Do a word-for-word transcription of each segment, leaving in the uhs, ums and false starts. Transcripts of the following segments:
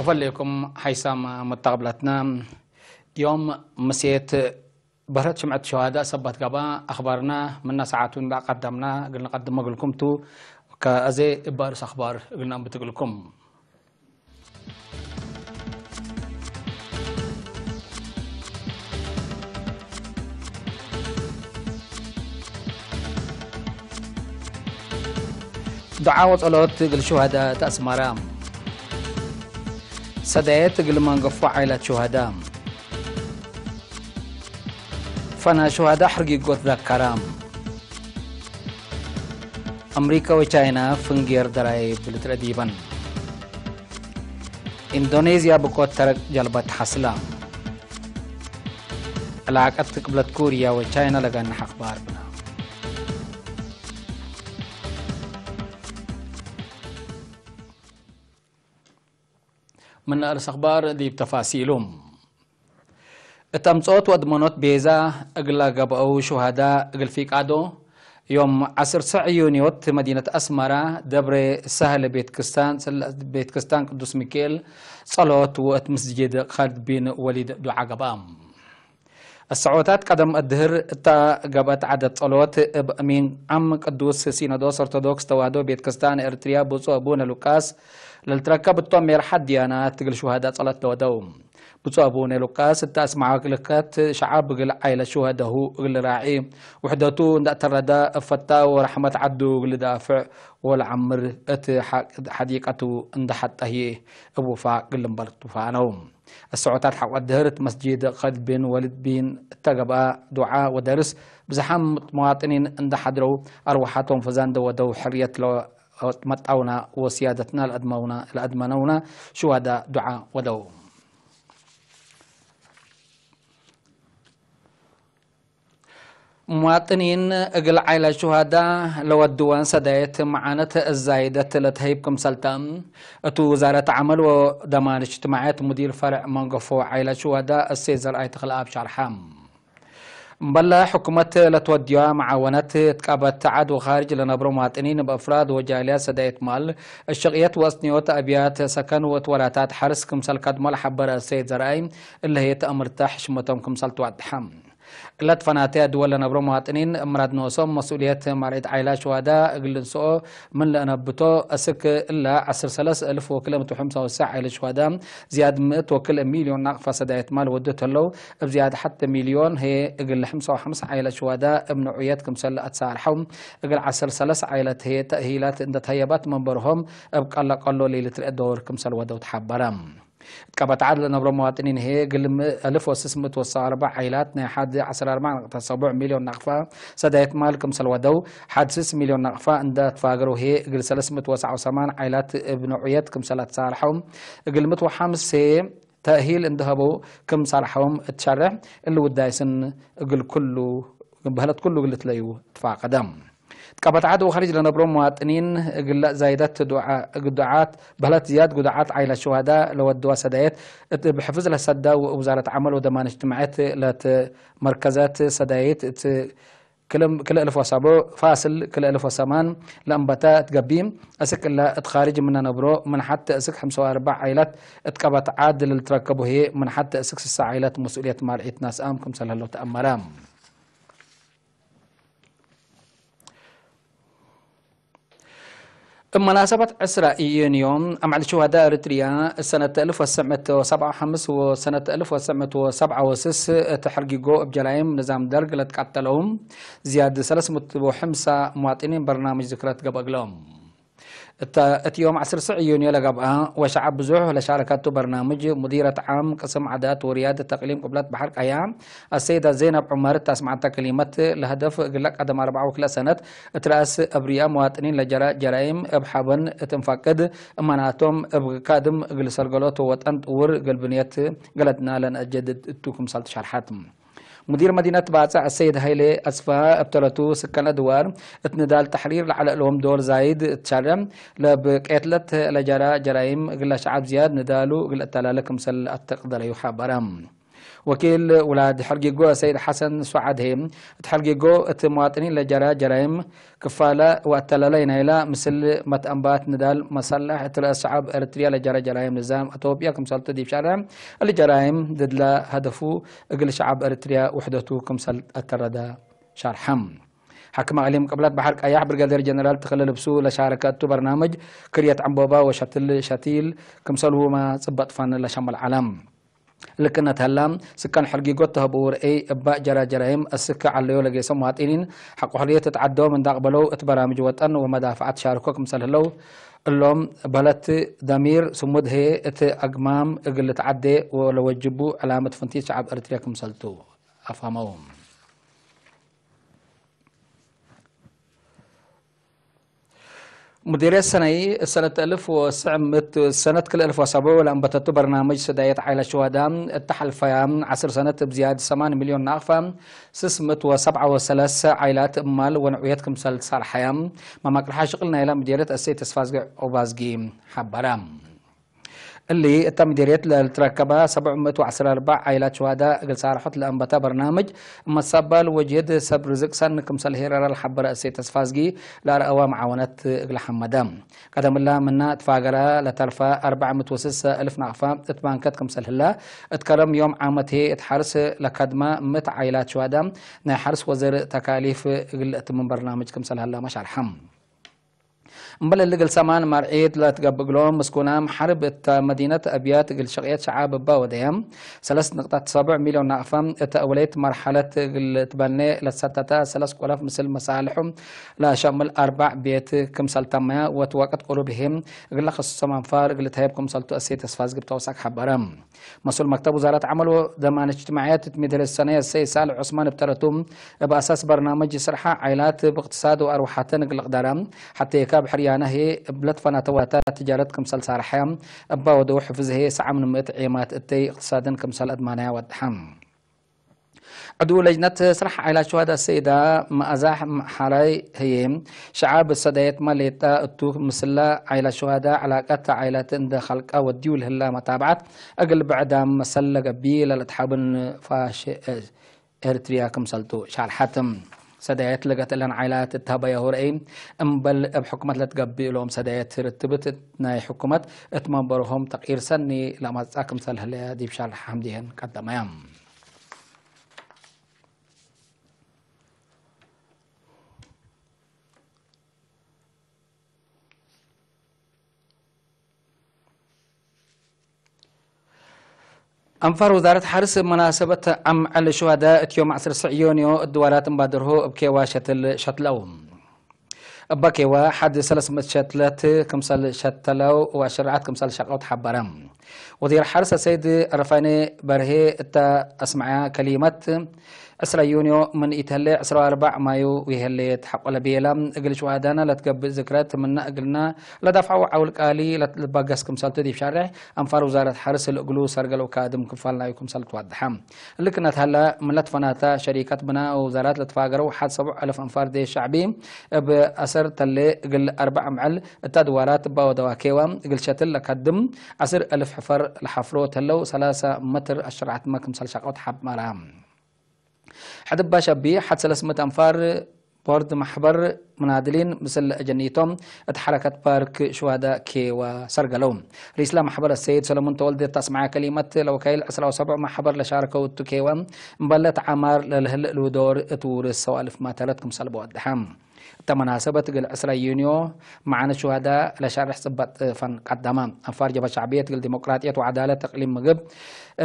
ፈሌኩም ሐይሳም መተቅብለትና፣ ዮም ምሴት በህረት ሽምዐት ሸሃዳ ሰበት ገብአ፣ አኽባርና ምነ ሰዓቱ እንዳ ቀደምና እግል ንቀድሞ እግልኩም ቱ። ከአዜ እበ አርእስ አኽባር እግል ነአንብት እግልኩም። ዱዓ ወጸሎት እግል ሹሀዳእ ተአስመረ። ሰዳየት እግል መንገፎ ዓይላት ሹሀዳእ። ፈና ሹሀዳእ ሕርጊጎ ትዘከረ። አምሪከ ወቻይና ፍንጌር ደራይብ ልትረዲበን። ኢንዶኔዝያ ብቆት ተረቅ ጀልበት ሐስላ። ዕላቀት ቅብለት ኩርያ ወቻይና ለገንሕ አኽባር ብነ። ምን አርእስ አኽባር ዲብ ተፋሲሉ። እት አምጽኦት ወአድመኖት ቤዛ እግለ ገብአው ሹሀዳ እግል ፊቃዶ፣ ዮም ዐስር ሰዕ ዩንዮት መዲነት አስመረ፣ ደብረ ሰህል ቤት ክስታን፣ ቤት ክስታን ቅዱስ ሚካኤል ጸሎት ወእት ምስጅድ ኻልድ ቢን ወሊድ ዱዓ ገብአ። አሰዖታት ቀደም አድህር እተ ገብአት ዐደት ጸሎት፣ እብ አሚን ዓም ቅዱስ ሲኖዶስ ኦርቶዶክስ ተዋህዶ ቤት ክስታን ኤርትርያ ብፁዕ አቡነ ሉቃስ ለልትረከብ እቶም ሜርሐት ድያናት እግል ሹሀዳ ጸሎት ለወደው። ብፁዕ አቡነ ሉቃስ እተ አስመዐ ልከት ሸዐብ እግል ዓይለት ሹሀደሁ እግል ራዒ፣ ውሕደቱ እንደ አተረደ እፈታ ወረሕመት ዐዱ እግል ዳፍዕ ወለዐምር እት ሐዲቀቱ እንደ ሐጠ ህዬ እብ ውፋቅ እግል ልንበር ትፋነው። አሰዖታት ሐቆ ድህር እት መስጂድ ኸልድ ቢን ወሊድ ቢን እተ ገብአ ዱዓ ወደርስ፣ ብዝሓም መዋጥኒን እንደ ሐድረው፣ አርወሓቶም ፈዛን ደወደው፣ ሕርየት ለመጣውና ወስያደትና ለአድመውና፣ ለአድመነውና ሹሀዳ ዱዓ ወደው። ሙዋጥኒን እግል ዓይላት ሹሃዳ ለወድወን ሰዳየት መዓነት ዛይደት ለተህይብ ክምሰልተ፣ እቱ ውዛረት ዐመል ወደማን እጅትማዕየት ሙዲር ፈርዕ መንገፎ ዓይላት ሹሃዳ እሴት ዘርአይ ተኽለአብ ሸርሐ። እምበለ ሕኩመት ለትወድዮ መዓወነት፣ እት ቀበት ዐድ ወኻርጅ ለነብሮ ሙዋጥኒን እብ አፍራድ ወጃልያት ሰዳየት ማል፣ እሽቅየት ወአስንዮት አብያት ሰከን ወእት ወላታት ሐርስ ክምሰል ከድሞ ለሐበረ እሴት ዘርአይ፣ እለ ህዬ ተአምርተ ሕሽመቶም ክምሰል ትወድሐ። እለ ትፈናተ ድወል ለነብሮ መዋጥኒን፣ እብ ምራድ ኖሶም መስኡልየት ማልዒት ዓይላት ሹሃዳ እግል ልንስኦ ምን ለእነብቶ፣ አስክ እለ ዐስር ሰለስ እልፍ ወክልኤ ምእት ወሐምሳ ወሰዕ ዓይላት ሹሃዳ፣ ዝያድ ምእት ወክልኤ ሚልዮን ናቅፋ ሰዳየት ማል ወድት ህለው፣ እብ ዝያድ ሐቴ ሚልዮን ህዬ እግል ሐምሳ ወሐምስ ዓይላት ሹሃዳ እብ ንዑየት ክምሰል አትሳርሐው፣ እግል ዐስር ሰለስ ዓይላት ህዬ ተእሂላት እንደ ተሀየባት መንበርሆም እብ ቀለ ቀሎ ለኢልትርኤ ዶር ክምሰል ወደው ተሐበረ። እት ቀበት ዐድ ለነብሮ መዋጥኒን ህዬ፣ እግል እልፍ ወስስ ምእት ወሰው አርበዕ ዓይላት ናይ ሐድ ዐስር አርበዕ ነቅጠት ሰቡዕ ሚልዮን ናቅፋ ሰዳየት ማል ክምሰል ወደው፣ ሐድ ስስ ሚልዮን ናቅፋ እንደ ትፋገረው ህዬ፣ እግል ሰለስ ምእት ወሰው ሰማን ዓይላት እብ ንዑየት ክምሰል አትሳርሐው፣ እግል ምእት ወሐምስ ህዬ ተእሂል እንደ ሀበው ክም ሳርሐዎም እት ሸሬሕ፣ እሊ ውዳይስን እግል ኩሉ፣ በህለት ኩሉ እግል ልትለዩ ትፋቀደ። እት ቀበት ዐድ ወኸሪጅ ለነብሮ መዋጥኒን፣ እግለ ዛይደት ዱዓ-፣ ጉዳዓት፣ በህለት ዝያድ ጉዳዓት ዓይላት ሹሃዳ ለወድዋ ሰዳየት፣ እት እብ ሕፍዝ ለሰዳ ወውዛረት ዐመል ወደማን እጅትማዕየት ለትመርከዘት ሰዳይት፣ እት ክልኤ፣ ክልኤ እልፍ ወሰቡዕ ፋስል ክልኤ እልፍ ወሰማን ለእንበተ እት ገቢም፣ አስክ እለ እት ኻርጅ ምነ ነብሮ ምን ሐቴ አስክ ሐምሳ ወአርበዕ ዓይላት እት ቀበት ዐድ ለልትረከቡ ህዬ፣ ምን ሐቴ አስክ ስሳ ዓይላት መስኡልየት ማልዒት ናስአም ክምሰል ህለው ተአመረ። እብ መናሰበት ዕስራ ዩንዮ፣ አምዕል ሹሃዳ ኤሪትርያ፣ ሰነት አልፍ ወትሰዕ ምእት ወሰብዓ ወሐምስ ወሰነት አልፍ ወትሰዕ ምእት ወሰብዓ ወስስ፣ እት ሕርጊጎ እብ ጀራይም ንዛም ደርግ ለትቃተለው ዝያድ ሰለስ ምእት ወሐምሳ ሙዋጥኒን በርናምጅ ዝክረት ገብአ እግሎም። እተ እት ዮም ዐስር ሰዕ ዩንዮ ለገብአ ወሸዐብ ብዙሕ ለሻረከቱ በርናምጅ፣ ሙዲረት ዓም ቅስም ዓዳት ወርያደት እቅሊም ቅብለት በሐር ቀያ፣ አሰይዳ ዘይነብ ዑመር እት አስመዐተ ክሊመት፣ ለሀደፍ እግለ ቀደም አርበዓ ወክልኤ ሰነት እት ረአስ አብርያ መዋጥኒን ለጀረ ጀራይም እብ ሐበን እት እንፋቅድ፣ እማናቶም እብ ካድም እግል ሰልገሎት ወወጠን ጥውር እግል ብንየት ገለድና ለነአጀድድ እቱ ክምሰል ትሸርሐት። ሙዲር መዲነት ባጽዕ አሰይድ ሀይሌ አስፋ እብ ተለቱ ስከን አድዋር እት ንዳል ተሕሪር ለዐለ እሎም ዶር ዛይድ እት ሸረ፣ ለእብ ቄትለት ለጀረ ጀራይም እግለ ሸዐብ ዝያድ ንዳሉ እግል እተላለ ክምሰል አተቅደረዩ ሐበረ። ወኪል ውላድ ሐርጊጎ ሰይድ ሐሰን ሱዓድ ህዬ፣ እት ሐርጊጎ እት መዋጥኒን ለጀረ ጀራይም ክፋለ ወአተለለይ ናይላ ምስል መትአንባት ንዳል መሰለሕ እት ረአስ ሸዐብ ኤረትርያ ለጀረ ጀራይም ንዛም አቶብያ ክምሰልቱ ዲብ ሻርዕ፣ እሊ ጀራይም ድድለ ሀደፉ እግል ሸዐብ ኤረትርያ ውሕደቱ ክምሰል አተረደ ሻርሐም። ሓክም አቅሊም ቅብለት በሐር ቀያሕ ብርጋዴር ጀነራል ተኽለ ልብሱ ለሻረከ እቱ በርናምጅ ክርየት ዕንቦባ ወሸትል ሸቲል ክምሰልሁመ ጽበጥ ፈን ለሸመል ዐለ። ልክነት ሀላ፣ ስካን ሕርጊጎት ተህብኡ ርአይ እበ ጀራ ጀራይም አስክ ዐለዮ ለጌሰ መዋጢኒን ሐቆ ሕርየት እት ዐዶም እንደ አቅበለው እት በራምጅ ወጠን ወመዳፍዐት ሻርኮ ክምሰል ህለው እሎም በለት ደሚር ስሙድ ህዬ እት አግማም እግል ልትዐዴ ወለወጅቡ ዕላመት ፍንቲት ሸዐብ ኤረትርያ ክምሰልቱ አፍሀመው። ሙዲርየት ሰነይ ሰነት አልፍ ወትስዕ ምእት ሰነት ክል አልፍ ወሰብዑ ለአንበተቱ በርናምጅ ሰዳየት ዓይለ ሽዋዳ እተ ሐልፈያ ዐስር ሰነት እብ ዝያድ ሰማን ሚልዮን ናቅፋ ስስ ምእት ወሰብዓ ወሰለስ ዓይላት እማል ወንዕውየት ክምሰል ትሳርሐያ መማቅርሓ ሽቅል ናይላ ሙዲርየት እሰይ ተስፋዝጊ ኦባዝጊ ሐበረ። እሊ እተ ምዲርየት ለልትረከበ ሰብዕ ምእት ወዐስር ወአርበዕ ዓይላት ሽዋዳ እግል ሳርሖት ለአንበተ በርናምጅ፣ እመሳባል ወጅህድ ሰብ ርዝቅ ሰኒ ክምሰል ሄረረ ለሐበረ እሴት ተስፋዝጊ፣ ለአርአወ መዓወነት እግል ሐመደ። ቀደም እለ ምነ ትፋገረ ለተርፈ አርበዕ ምእት ወስሰ እልፍ ናቅፋ እት ባንከት ክምሰል ህለ፣ እት ከረም ዮም ዓመት ህዬ እት ሐርስ ለከድመ ምእት ዓይላት ሽዋዳ ናይ ሐርስ ወዘር ተካሊፍ እግል ለእትምም በርናምጅ ክምሰል ሀለመ ሸርሐ። እምበል እሊ እግል ሰማን መርዒት ለትገብእ እግሎም ምስኩናም ሐርብ እተ መዲነት አብያት እግል ሽቅየት ሸዓብ እበ ወደየ፣ ሰለስ ንቅጠት ሰብዕ ሚልዮን ናቅፋ እተ አወለይት መርሐለት እግል ትበኔ ለትሰተተ ሰለስ ቆለፍ ምስል መሳልሑ ለሸምል አርበዕ ቤት ክምሰል ተመየ ወትወቅት ቅሩብ ህዬ እግለ ክሱሶም አንፋር እግል ትሀይብ ክምሰልቱ እሴት ተስፋዝጊ እብ ተውሳክ ሐበረ። መስኡል መክተብ ውዛረት ዐመል ወደማን እጅትማዕየት እት ሚደርየት ሰነየ ሰይድ ሳልሕ ዑስማን እብ ተረቱ፣ እብ አሳስ በርናምጅ ስርሐ ዓይላት እብ እቅትሳድ ወአርወሐተን እግል ልቅደረ፣ ሐቴ እካብ ሕርያነ ህዬ እብ ለትፈናተ ወላታት ትጃረት ክምሰል ሳርሐ፣ እበ ወደው ሕፍዝ ህዬ ሰዓ ምን ምእት ዔማት እተይ እቅትሳድን ክምሰል አድማነያ ወደሐ። ዕዱ ለጅነት ስርሐ ዓይላት ሸዋዳ ሰይዳ መአዛሕ ሐራይ ህዬ፣ ሸዓብ ሰዳየትመ ሌጠ እቱ፣ ምስለ ዓይላት ሸዋዳ ዕላቀት ዓይላት እንደ ኸልቀ ወድዩ ለህላ መታብዐት እግል ብዕዳም መሰል ለገብእ ለልትሓብን ፋሽ ኤርትርያ ክምሰልቱ ሻርሐት። ሰዳየት ለገትለን ዓይላት እት ሀበያሁ ረአይ፣ እምበል እብ ሕኩመት ለትገብእ እሎም ሰዳየት ርትብት ናይ ሕኩመት እት መንበርሆም ተቅይር ሰኒ ለመጽአ ክምሰል ህለ ዲብ ሻርሐ ሐምድየን ቀደመያ። አንፋር ውዛረት ሐርስ እብ መናሰበት ዓም ዐል ሹሀዳ እት ዮም ዐስር ሰዕ ዮንዮ እት ድዋራት እምባደርሆ እብ ኬዋ ሸትል ሸትለው። እበ ኬዋ ሐድ ሰለስ ምእት ሸትለት ክምሰል ሸተለው ወአሸርዓት ክምሰል ሸቀው ተሐበረ። ወዚር ሐርስ አሰይድ ረፋኔ በርሄ እተ አስመዐ ከሊመት፣ ዕስረ ዩንዮ ምን ኢተህሌ ዕስረ ወአርበዕ ማዩ ወይሀሌት ሐቆ ለቤለ፣ እግል ሹሀዳነ ለትገብእ ዝክረት ምነ እግልነ ለደፍዐው ዐውል ቃሊ ለትልበገስ ክምሰልቱ ዲብ ሻሬሕ አንፋር ውዛረት ሐርስ ለእግሉ ሰርገል ወካድም ክፋል ናዩ ክምሰል ትወደሐ። እሊ ክነት ሀለ፣ ምን ለትፈናተ ሸሪከት ብናእ ወውዛራት ለትፋገረው ሐድ ሰቡዕ አልፍ አንፋር ዴሽ ሸዕቢ እብ አሰር ተሌ እግል አርበዕ አምዕል እተ ድዋራት እባ ወደዋ ኬዋ እግል ሸትል ለከድም ዐስር አልፍ ሕፈር ለሐፍሮ ተለው ሰላሰ መትር አሸርዓትመ ክምሰል ሸቀው ተሐመረ። ሕድ እባ ሸቢ ሐድ ሰለስ ምእት አንፋር ቦርድ መሕበር ምናድሊን ምስል አጀኒቶም እት ሐረከት ፓርክ ሹሀዳ ኬዋ ሰርገለው። ርኢስለ መሕበር አሰይድ ሰለሙን ተወልደ እት አስመዐ ከሊመት፣ ለወካይል ዕስራ ወሰቡዕ መሕበር ለሻርከው እቱ ኬዋ እምበል ለትዓማር ለልህል እሉ ዶር እት ውርስ ሰዋልፍ ማተረት ክምሰል በወደሐ። እተ መናሰበት እግል ዕስራ ዩንዮ መዓነት ሹሀዳ ለሻርሕ ጽበጥ ፈን ቀደመ። አንፋር ጀብሀት ሸዕብየት እግል ዲሞቅራጥየት ወዐዳለት እቅሊም ምግብ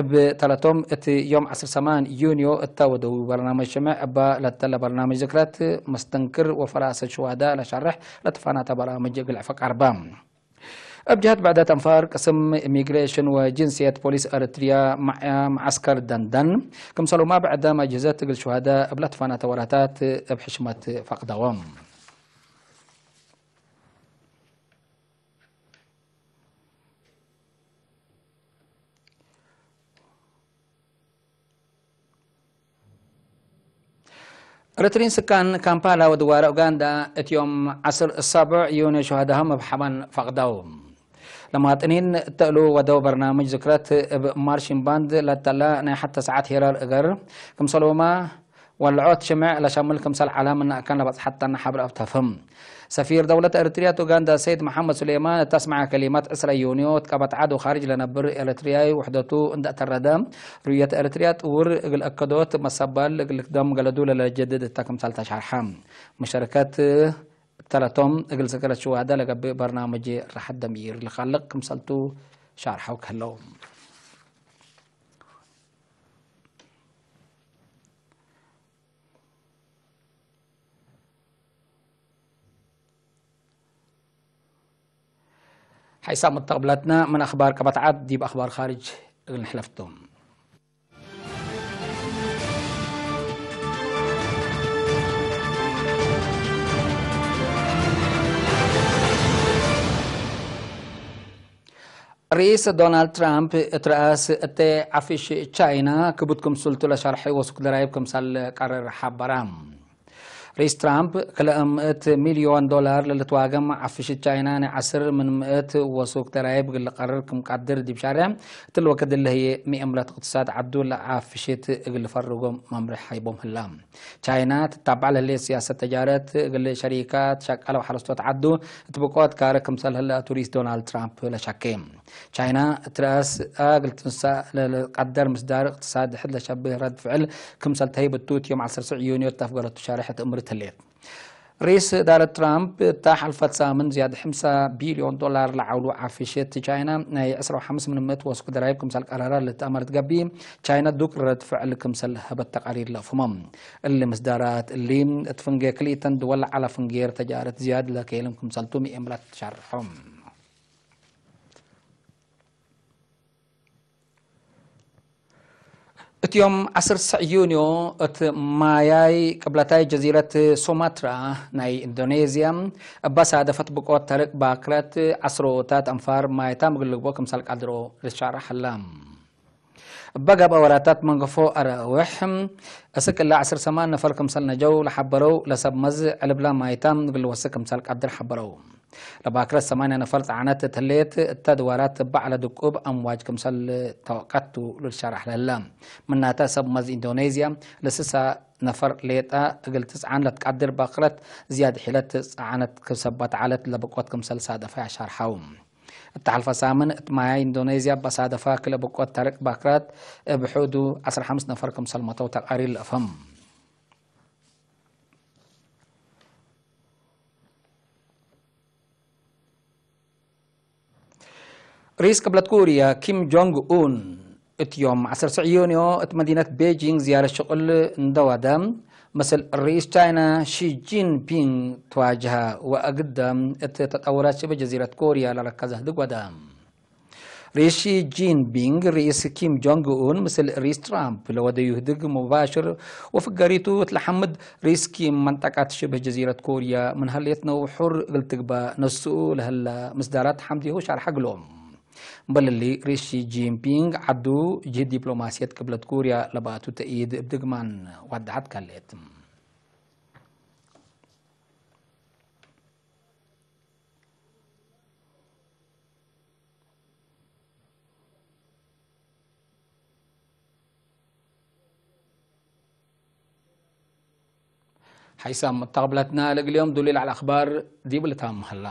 እብ ተለቶም እት ዮም ዐስር ሰማን ዩንዮ እተ ወደው በርናምጅ ሽምዕ እባ ለተለ በርናምጅ ዝክረት መስተንክር ወፈራሰት ሹሀዳ ለሻርሕ ለትፋናተ በራምጅ እግል ዕፈ ቀርበ። እብ ጀሀት ብዕደት አንፋር ቅስም ኢሚግሬሽን ወጅንስየት ፖሊስ ኤረትርያ መዐ መዐስከር ደንደን፣ ክምሰልሁመ ብዕዳም አጅህዘት እግል ሹሀዳ እብ ለትፋናተ ወራታት እብ ሕሽመት ፈቅደዎም። ኤረትርዪን ስካን ካምፓላ ወድዋረ ኡጋንዳ እት ዮም ዐስር ሰቡዕ ዩኒ ሹሀዳሆም እብ ሐበን ፈቅደው። ለማጥኒን እተ እሉ ወደው በርናምጅ ዝክረት እብ ማርሺን ባንድ ለተለ ናይ ሐተ ሰዓት ሄራር እገር ክምሰሎማ ወልዖት ሽምዕ ለሸምል ክምሰል ዐለ ምን አካን ለበጽሐት ተነ ሐብር አፍተፍህም። ሰፊር ደውለት ኤረትርያ ኡጋንዳ ሰይድ መሐመድ ሱሌማን እተ አስመዐ ከሊመት ዕስረ ዩንዮ እት ቀበት ዐድ ወካርጅ ለነብር ኤረትርያይ ውሕደቱ እንደ አተረደ፣ ሩእየት ኤረትርያ ጥውር እግል አከዶት መሰባል እግል ልክደም ገለዱ ለለጀድድ እተ ክምሰል ተሻርሐ። መሸረከት እተለቶም እግል ዝክረት ሽዋደ ለገብእ በርናምጅ ራሐት ደሚር ለካልቅ ክምሰልቱ ሻርሐው ከህለው። ሐይሳም መተቅብለትነ ምን አክባር ቀበት ዐድ ዲብ አክባር ካርጅ እግል ንሕለፍቶም። ርኢስ ዶናልድ ትራምፕ እት ረአስ እተ ዐፍሽ ቻይና ክቡድ ክምሱልቱ ለሸርሐ ወሱክ ደራይብ ክምሰል ቀርር ሐበረ። ርኢስ ትራምፕ፣ ክልኤ ምእት ሚልዮን ዶላር ለልትዋገም ዐፍሽት ቻይና ናይ ዐስር ምን ምእት ወሱክ ደራይብ እግል ልቀርር ክም ቀድር ዲብ ሻርዕ፣ እትሊ ወክድ እለ ህዬ ምእምረት እቅትሳድ ዐዱ ለዐፍሽት እግል ልፈርጎ መምርሕ ሀይቦም ህላ። ቻይና ትታበዕ ለህሌት ሲያሰት ተጃረት እግል ሸሪካት ሸቀለ ወሐረስቶት ዐዱ እት ብቆት ካረ ክምሰል ህለ እቱ ርኢስ ዶናልድ ትራምፕ ለሸኬ። ቻይና እት ረአስ እግል ትንሳእ ለልትቀደር ምስዳር እቅትሳድ ሕድ ለሸብህ ረድ ፍዕል ክምሰል ተህይብ እቱ፣ እት ዮም ዐሰርተ ዩንዮ እት አፍገረቱ ሻርሕ እት እምርት ህሌት። ርኢስ እዳረት ትራምፕ እታ ሐልፈት ሳምን ዝያድ ሐምሳ ቢልዮን ዶላር ለዐውሉ ዐፍሽት ቻይና ናይ ዕስራ ወሐምስ ምን ምእት ወስኩ ደራይብ ክምሰል ቀረረ ልትአመር ትገብእ፣ ቻይና ዱቅ ረድ ፍዕል ክምሰል ሀበት ተቃሪር ለአፍህመ። እሊ ምስዳራት እሊ እት ፍንጌ ክልኢተን ድወል ዐለ ፍንጌር ተጃረት ዝያድ ለኬልም ክምሰልቱ ምእምረት ሸርሖም። እት ዮም ዐስር ሰዕ ዩንዮ እት ማያይ ቅብለታይ ጀዚረት ሶማትራ ናይ ኢንዶኔዝያ እበ ሳደፈት ብቆት ተርቅ ባክረት ዐስሮታት አንፋር ማይታም እግል ልግቦ ክምሰል ቀድሮ ልትሻረሕ ሀላ። እበ ገብአ ወራታት መንገፎ አራውሕ እስክ እለ ዐስር ሰማን ነፈር ክምሰል ነጀው ለሐበረው ለሰብ መዝ ዕልብላ ማይታም እግል ልወስክ ክምሰል ቀድር ሐበረው። ለባክረት ሰማንያ ነፈር ጸዓነት እት ህሌት፣ እተ ድዋራት ትበዕ ለድቁብ አምዋጅ ክምሰል ተወቀቱ ልትሸራሕ ለህለ። ምናተ ሰብ መዝ ኢንዶኔዝያ ለስሳ ነፈር ሌጠ እግል ትጽዓን ለትቀድር ባክረት ዝያድ ሒለት ጸዓነት ክሰበት ዐለት ለብቆት ክምሰል ሳደፈ አሻርሐው። እተ ሐልፈ ሳምን እት ማያይ ኢንዶኔዝያ በሳደፈ ክለ ብቆት ተርቅ ባክረት እብ ሕዱ ዐስር ሐምስ ነፈር ክምሰል መተው ተቃሪር ለአፍህም። ርኢስ ቅብለት ኮርያ ኪም ጆንግ ኡን እት ዮም ዐሰርተ ዩንዮ እት መዲነት ቤጂንግ ዝያረት ሽቁል እንደ ወደ፣ ምስል ርኢስ ቻይና ሺ ጂንፒንግ ተዋጅሀ ወአግደ እት ተጠውራት ሽብህ ጀዚረት ኮርያ ለረከዘ ህድግ ወደ። ርኢስ ሺ ጂንፒንግ ርኢስ ኪም ጆንግ ኡን ምስል ርኢስ ትራምፕ ለወደዩ ህድግ ሙባሽር ወፍገሪቱ እት ለሐምድ፣ ርኢስ ኪም መንጠቀት ሽብህ ጀዚረት ኮርያ ምን ሀሌት ነው ሑር እግል ትግበእ ነስኡ ለህለ ምስዳራት ሐምዲሁ ሻርሐ እግሎም። እምበል እሊ፣ ርኢስ ሺ ጂንፒንግ ዐዱ ጅህድ ዲፕሎማስየት ቅብለት ኮርያ ለባቱ ተእይድ እብ ድግማን ዋድሐት ከሌት። ሐይሳም መተቅብለትነ ለእግል ዮም ዱሊል ዐለ አክባር ዲብ ልታም ሀላ።